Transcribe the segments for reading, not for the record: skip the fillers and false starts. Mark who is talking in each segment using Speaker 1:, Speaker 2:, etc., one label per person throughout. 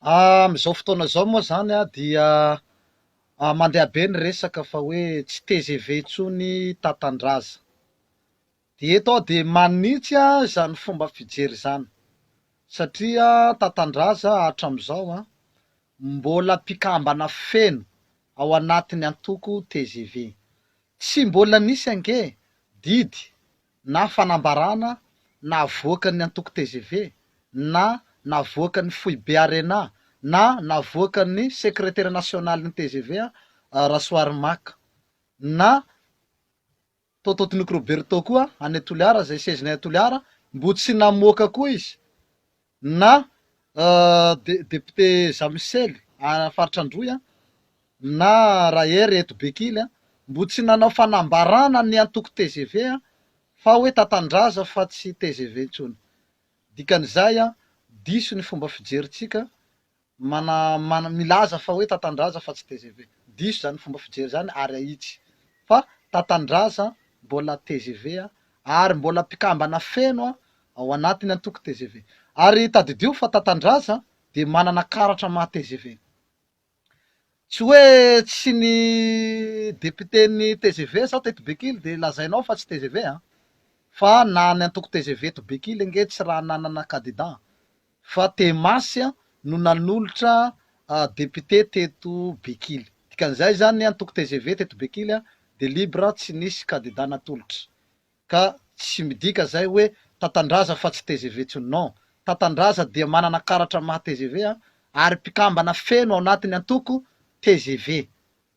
Speaker 1: Amin'izao fotoana izao moa izany dia mandeha be ny resaka fa hoe tsy tgv intsony Tatandraza. Dia eto aho dia manitsy izany fomba fijery izany satria Tatandraza hatramin'izao mbola mpikambana feno ao anatin'ny antoko tgv. Tsy mbola nisy ange didy na fanambarana navoakan'ny antoko tgv na navoakan'ny foibe Arena na navoakan'ny sekretera nasionalin'ny tgv Rasoarimaka na Tototiniko Roberto koa any Toliara izay seziny any Toliara mbo tsy namoaka koa izy na député Jean Michel any faritra Androy na Rahery eto Bekily mbo tsy nanao fanambarana ny antoko tgv fa hoe Tatandraza fa tsy tgv intsony. Dikan'izay diso ny fomba fijerintsika mana mana milaza fa hoe Tatandraza fa tsy tgv. Diso zany fomba fijery zany ary ahitsy fa Tatandraza mbola tgv ary mbola mpikambana feno ao anatin'ny antoko tgv. Ary tadidio fa Tatandraza dia manana karatra maha tgv. Tsy hoe tsy ny député-n'ny tgv zao teto Bekily dia lazainao fa tsy tgv an! Fa na ny antoko tgv eto Bekily ange tsy raha nanana candidat fa Temasy no nanolotra député teto Bekily. Dikan'izay izany antoko tgv teto Bekily dia libre tsy nisy candidat natolotra. Ka tsy midika izay hoe Tatandraza fa tsy tgv intsony. Non. Tatandraza dia manana karatra maha tgv ary mpikambana feno ao anatin'ny antoko tgv.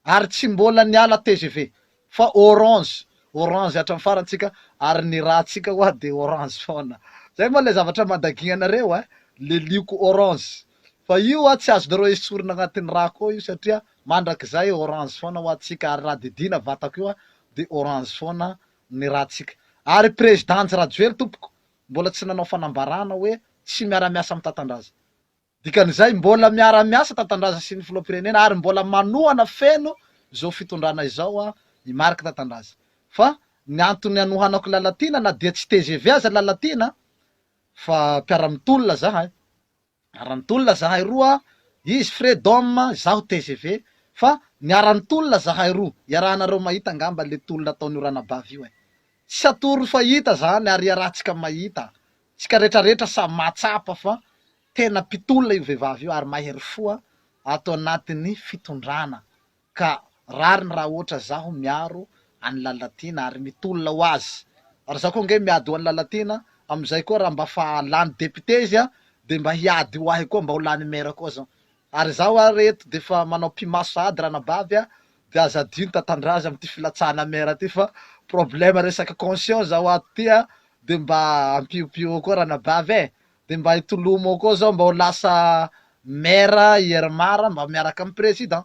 Speaker 1: Ary tsy mbola niala tgv fa orange, orange hatramin'ny farany tsika ary ny rà tsika hoa de orange foana. Zay moa le zavatra mandagigna anareo eh, le lioko orange. Fa io hoa tsy azonareo esorina agnatin'ny rà koa io satria mandrakizay orange foana hoa tsika ary raha didiana vatako io de orange foana ny rà tsika. Ary Président Andry Rajoely tompoko mbola tsy nanao fanambarana hoe tsy miara-miasa amin'ny Tatandraza. Dikan'izay, mbola miara-miasa Tatandraza sy ny Filoham-pirenena ary mbola manohana feno izao fitondrana izao i Marc Tatandraza. Fa ny antony anohanako Lalatiana na dia tsy tgv aza Lalatiana fa mpiara-mitolona zahay, niara-nitolona zahay roa, izy Freedom, izaho tgv, fa niara-nitolona zahay roa, iarahanareo mahita angamba le tolona ataon'io ranabavy io e. Tsy atoro fa hita zany ary iarahantsika mahita. Tsika retraretra samy mahatsapa fa tena mpitolona io vehivavy io ary mahery fo ato anatin'ny fitondrana ka rariny raha ohatra zaho miaro an'i Lalatiana ary mitolona ho azy ary zaho koa ange miady ho an'i Lalatiana amin'izay koa raha mba fa lany député izy de mba hiady ho ahy koa mba ho lany maire koa zaho ary zaho ary eto de fa manao pimaso sahady ranabavy a de aza adino tatandraza amin'ity filatsahana maire ty fa problème resaka conscience zaho ato ty a de mba ampiopio koa ranabavy e! de mba itolomo ao koa zao mba ho lasa maire i Irmar mba miaraka am président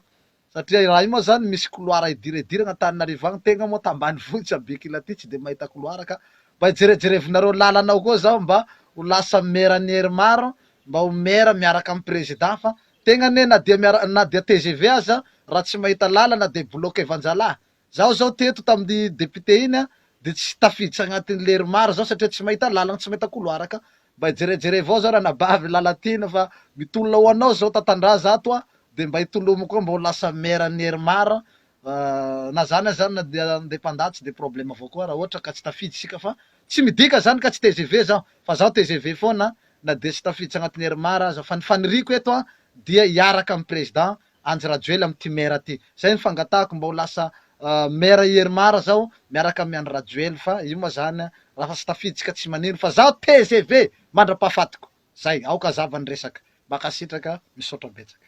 Speaker 1: satria raha io moa zany misy couloir idiridiragna Antananarivo agny tegna moa tambanivohitra be kila aty tsy de mahita couloir ka mba ijerejerevinareo lalana ao koa zaho mba ho lasa maire an'i Irmar mba ho maire miaraka am président fa tegna anie na dia miara na dia tgv aza raha tsy mahita lalana de bloquer-vanjalahy Zaho zao teto tamin'ny député iny a de tsy tafiditra agnatin'ny lery maro zaho satria tsy mahita lalagna tsy mahita couloir ka mba jerejerevao zao ranabavy Lalatiana fa mitolona ho anao zao Tatandraza ato a de mba itolomo koa mba ho lasa maire an'i Irmar na zany aza zany na dia indépendant tsy de problème avao koa raha ohatra ka tsy tafiditra isika fa tsy midika zany ka tsy tgv zaho fa zaho tgv foana na dia tsy tafiditra agnatin'ny Irmar aza fa ny faniriako eto a dia hiaraka amin'ny président Andry Rajoel amin'ity maire ty. Zay ny fangatahako mba ho lasa maire Irmar zao miaraka amin'i Andry Rajoel fa io moa zany raha fa tsy tafiditsika tsy manino fa zaho tgv mandrapahafatiko. Zay, aoka hazava ny resaka. Mankasitraka, misaotra betsaka.